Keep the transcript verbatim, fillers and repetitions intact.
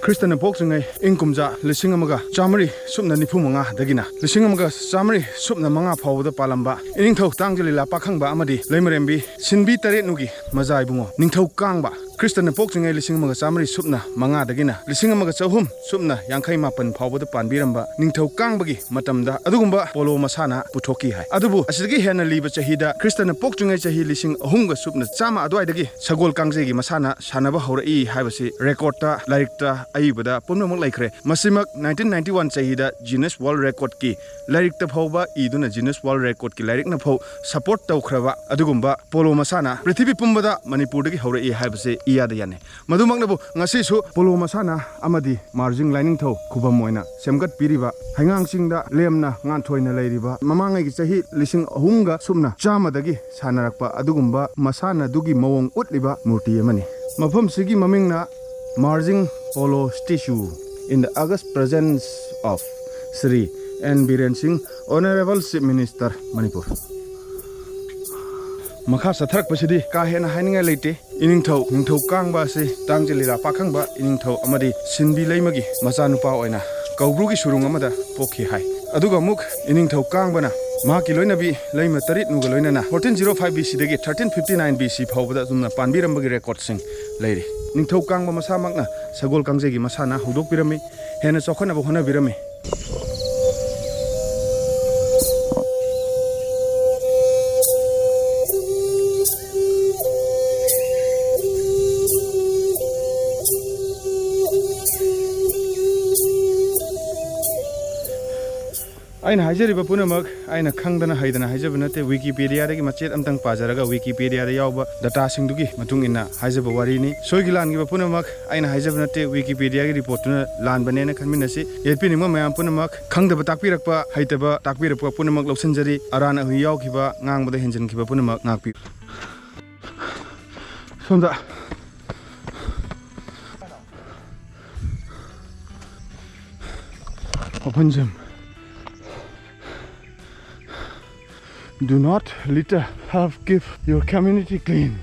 ꯈ꯭ꯔꯤꯁꯇꯅ ꯄꯣꯛꯇ꯭ꯔꯤꯉꯩ ꯏꯪ ꯀꯨꯝꯖꯥ ꯂꯤꯁꯤꯡ ꯑꯃꯒ ꯆꯥꯃꯔꯤ ꯁꯨꯞꯅ ꯅꯤꯐꯨ ꯃꯉꯥꯗꯒꯤꯅ ꯂꯤꯁꯤꯡ ꯑꯃꯒ ꯆꯥꯃꯔꯤ ꯁꯨꯞꯅ ꯃꯉꯥ ꯐꯥꯎꯕꯗ ꯄꯥꯜꯂꯝꯕ ꯏꯅꯤꯡꯊꯧ ꯇꯥꯡꯖ ꯂꯤꯂꯥ ꯄꯥꯈꯪꯕ ꯑꯃꯗꯤ ꯂꯩꯃꯔꯦꯝꯕꯤ ꯁꯤꯟꯕꯤ ꯇꯔꯦꯠꯅꯨꯒꯤ ꯃꯖꯥ ꯏꯕꯨꯡꯉꯣ ꯅꯤꯡꯊꯧ ꯀꯥꯡꯕ ꯈ꯭ꯔꯤꯁꯇꯅ ꯄꯣꯛꯇ꯭ꯔꯤꯉꯩ ꯂꯤꯁꯤꯡ ꯑꯃꯒ ꯆꯥꯃꯔꯤ ꯁꯨꯞꯅ ꯃꯉꯥꯗꯒꯤꯅ ꯂꯤꯁꯤꯡ ꯑꯃꯒ ꯆꯍꯨꯝ ꯁꯨꯞꯅ ꯌꯥꯡꯈꯩ ꯃꯥꯄꯟ ꯐꯥꯎꯕꯗ ꯄꯥꯟꯕꯤꯔꯝꯕ ꯅꯤꯡꯊꯧ ꯀꯥꯡꯕꯒꯤ ꯃꯇꯝꯗ ꯑꯗꯨꯒꯨꯝꯕ ꯄꯣꯂꯣ ꯃꯁꯥꯟꯅ ꯄꯨꯊꯣꯛꯈꯤ ꯍꯥꯏ꯫ ꯑꯗꯨꯕꯨ ꯑꯁꯤꯗꯒꯤ ꯍꯦꯟꯅ ꯂꯤꯕ ꯆꯍꯤꯗ ꯈ꯭ꯔꯤꯁꯇꯅ ꯄꯣꯛꯇ꯭ꯔꯤꯉꯩ ꯆꯍꯤ ꯂꯤꯁꯤꯡ ꯑꯍꯨꯝꯒ ꯁꯨꯞꯅ ꯆꯥꯝꯃ ꯑꯗꯨꯋꯥꯏꯗꯒꯤ ꯁꯒꯣꯜ ꯀꯥꯡꯖꯩꯒꯤ ꯃꯁꯥꯟꯅ ꯁꯥꯟꯅꯕ ꯍꯧꯔꯛꯏ ꯍꯥꯏꯕꯁꯤ ꯔꯦꯀꯣꯔꯠꯇ, ꯂꯥꯏꯔꯤꯛꯇ, ꯑꯏꯕꯗ ꯄꯨꯝꯅꯃꯛ ꯂꯩꯈ꯭ꯔꯦ꯫ ꯃꯁꯤꯃꯛ nineteen ninety one ꯆꯍꯤꯗ Guinness World Recordꯀꯤ ꯂꯥꯏꯔꯤꯛꯇ ꯐꯥꯎꯕ ꯏꯗꯨꯅ Guinness World Recordꯀꯤ ꯂꯥꯏꯔꯤꯛꯅ ꯐꯥꯎ ꯁꯄꯣꯔꯠ ꯇꯧꯈ꯭ꯔꯕ ꯑꯗꯨꯒꯨꯝꯕ ꯄꯣꯂꯣ ꯃꯁꯥꯟꯅ ꯄ꯭ꯔꯤꯊꯤꯕꯤ ꯄꯨꯝꯕꯗ ꯃꯅꯤꯄꯨꯔꯗꯒꯤ ꯍꯧꯔꯛꯏ ꯍꯥꯏꯕꯁꯤ ꯏꯌꯥꯗ ꯌꯥꯅꯩ꯫ ꯃꯗꯨꯃꯛꯅꯕꯨ ꯉꯁꯤꯁꯨ ꯄꯣꯂꯣ ꯃꯁꯥꯟꯅ ꯑꯃꯗꯤ ꯃꯥꯔꯖꯤꯡ ꯂꯥꯏꯅꯤꯡꯊꯧ ꯈꯨꯕꯝ ꯑꯣꯏꯅ ꯁꯦꯝꯒꯠꯄꯤꯔꯤꯕ ꯍꯩꯉꯥꯡ ꯆꯤꯡꯗ ꯂꯦꯝꯅ ꯉꯥꯟꯊꯣꯏꯅ ꯂꯩꯔꯤꯕ ꯃꯃꯥꯡꯉꯩꯒꯤ ꯆꯍꯤ ꯂꯤꯁꯤꯡ ꯑꯍꯨꯝꯒ ꯁꯨꯞꯅ ꯆꯥꯝꯃꯗꯒꯤ ꯁꯥꯟꯅꯔꯛꯄ ꯑꯗꯨꯒꯨꯝꯕ ꯃꯁꯥꯟꯅꯗꯨꯒꯤ ꯃꯑꯣꯡ ꯎꯠꯂꯤꯕ ꯃꯨꯔꯇꯤ ꯑꯃꯅꯤ꯫ ꯃꯐꯝꯁꯤꯒꯤ ꯃꯃꯤꯡꯅ Marjing Polo Statue in the august presence of Shri N Biren Singh, Honorable Chief Minister, Manipur꯫ ꯃꯈꯥ ꯆꯠꯊꯔꯛꯄꯁꯤꯗꯤ ꯀꯥ ꯍꯦꯟꯅ ꯍꯥꯏꯅꯤꯡꯉꯥꯏ ꯂꯩꯇꯦ꯫ ꯏꯅꯤꯡꯊꯧ, ꯅꯤꯡꯊꯧ ꯀꯥꯡꯕ ꯑꯁꯤ ꯇꯥꯡꯖ ꯂꯤꯂꯥ ꯄꯥꯈꯪꯕ ꯏꯅꯤꯡꯊꯧ ꯑꯃꯗꯤ ꯁꯤꯟꯕꯤ ꯂꯩꯃꯒꯤ ꯃꯆꯥꯅꯨꯄꯥ ꯑꯣꯏꯅ ꯀꯧꯕ꯭ꯔꯨꯒꯤ ꯁꯨꯔꯨꯡ ꯑꯃꯗ ꯄꯣꯛꯈꯤ ꯍꯥꯏ꯫ ꯑꯗꯨꯒ ꯑꯃꯨꯛ ꯏꯅꯤꯡꯊꯧ ꯀꯥꯡꯕꯅ ꯃꯍꯥꯛꯀꯤ ꯂꯣꯏꯅꯕꯤ ꯂꯩꯃ ꯇꯔꯦꯠꯅꯨꯒ ꯂꯣꯏꯅꯅ fourteen zero five B Cꯗꯒꯤ thirteen fifty nine B C ꯐꯥꯎꯕꯗ ꯑꯗꯨꯝꯅ ꯄꯥꯟꯕꯤꯔꯝꯕꯒꯤ ꯔꯦꯀꯣꯔꯠꯁꯤꯡ ꯂꯩꯔꯤ꯫ ꯅꯤꯡꯊꯧ ꯀꯥꯡꯕ ꯃꯁꯥꯃꯛꯅ ꯁꯒꯣꯜ ꯀꯥꯡꯖꯩꯒꯤ ꯃꯁꯥꯟꯅ ꯍꯧꯗꯣꯛꯄꯤꯔꯝꯃꯤ, ꯍꯦꯟꯅ ꯆꯥꯎꯈꯠꯅꯕ ꯍꯣꯠꯅꯕꯤꯔꯝꯃꯤ꯫ ꯑꯩꯅ ꯍꯥꯏꯖꯔꯤꯕ ꯄꯨꯝꯅꯃꯛ ꯑꯩꯅ ꯈꯪꯗꯅ ꯍꯩꯗꯅ ꯍꯥꯏꯖꯕ ꯅꯠꯇꯦ꯫ ꯋꯤꯀꯤꯄꯦꯗꯤꯌꯥꯗꯒꯤ ꯃꯆꯦꯠ ꯑꯝꯇꯪ ꯄꯥꯖꯔꯒ ꯋꯤꯀꯤꯄꯦꯗꯤꯌꯥꯗ ꯌꯥꯎꯕ ꯗꯇꯥꯁꯤꯡꯗꯨꯒꯤ ꯃꯇꯨꯡ ꯏꯟꯅ ꯍꯥꯏꯖꯕ ꯋꯥꯔꯤꯅꯤ꯫ ꯁꯣꯏꯈꯤ ꯂꯥꯟꯈꯤꯕ ꯄꯨꯝꯅꯃꯛ ꯑꯩꯅ ꯍꯥꯏꯖꯕ ꯅꯠꯇꯦ, ꯋꯤꯀꯤꯄꯦꯗꯤꯌꯥꯒꯤ ꯔꯤꯄꯣꯔꯠꯇꯨꯅ ꯂꯥꯟꯕꯅꯦꯅ ꯈꯟꯃꯤꯟꯅꯁꯤ꯫ ꯌꯦꯠꯄꯤꯅꯤꯡꯕ ꯃꯌꯥꯝ ꯄꯨꯝꯅꯃꯛ, ꯈꯪꯗꯕ ꯇꯥꯛꯄꯤꯔꯛꯄ, ꯍꯩꯇꯕ ꯇꯥꯛꯄꯤꯔꯛꯄ ꯄꯨꯝꯅꯃꯛ ꯂꯧꯁꯤꯟꯖꯔꯤ꯫ ꯑꯔꯥꯟ ꯑꯍꯣꯏ ꯌꯥꯎꯈꯤꯕ, ꯉꯥꯡꯕꯗ ꯍꯦꯟꯖꯤꯟꯈꯤꯕ ꯄꯨꯝꯅꯃꯛ ꯉꯥꯛꯄꯤꯌꯨ꯫ ꯁꯣꯝꯗ open gym. Do not litter. Help keep your community clean.